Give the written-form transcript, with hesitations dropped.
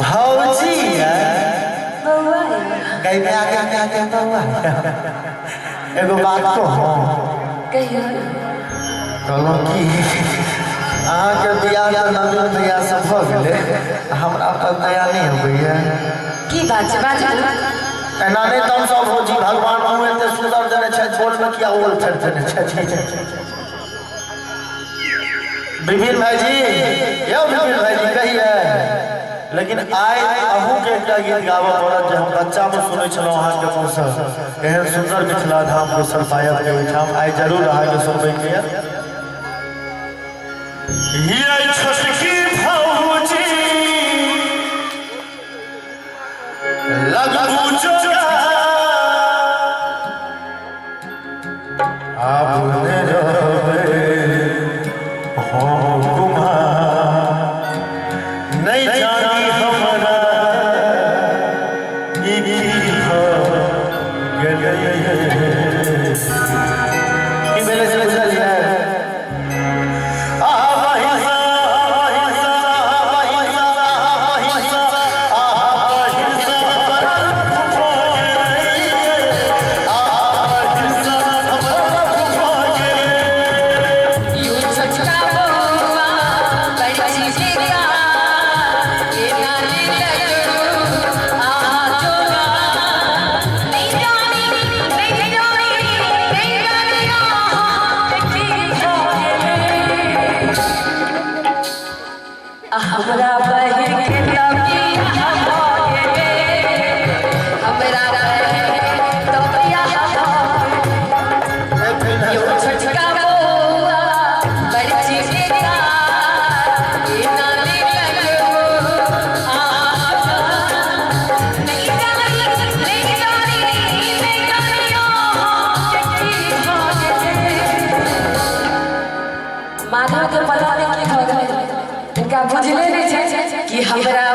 भौजी बौआ। गई में आगे आगे आगे बौआ, एगो बात कहूँ? कहियो। कहलहुँ कि अहाँके बियाह तऽ नवीन भैया से भऽ गेलै, हमरा पर दया नहि अबैया? की बात छै? बाजू। एना नहि तम सब भौजी, भगवान मुँह एते सुन्दर देने छथि, बोलमे किया ओल फेर देने छथि? विपिन भाईजी, यौ विपिन भाईजी, कहिए। लेकिन आइ अहूँके एकटा गीत गाबऽ पड़त जे हम बच्चामे सुनै छलहुँ अहाँके मुँहसँ। एहन सुन्दर मिथिला धाम दोसर पायब के ओहिठाम। आइ जरूर अहाँके सुनबैके यऽ। ये छोटकी भौजी लगबू जोगा, आब ने रहबै हम कुमार, नहि जानी हमरा ई की भऽ गेलै। की भेलै से बुझलियै? आ महिषा, महिषा, महिषा, महिषा, आ महिषा भऽ गेलै, आ महिषा भऽ गेलै। You छोटका बौआ बड़ी बेकार, एना ने लगू आहा जोगा, नहीं जानी, नहीं जानी, नहीं जानी अहाँ की भऽ गेलै। आ हमरा बहिन के तऽ बियाह भऽ गेलै, हमरा बहिन के तऽ बियाह भऽ गेलै। यौ छोटका बौआ बड़ी बेकार, एना ने लगू आहा जोगा, नहीं जानी, नहीं जानी, नहीं जानी अहाँ की भऽ गेलै। माधव के पता नहि की भऽ गेलै, इनका बुझले नहि छै कि हमरा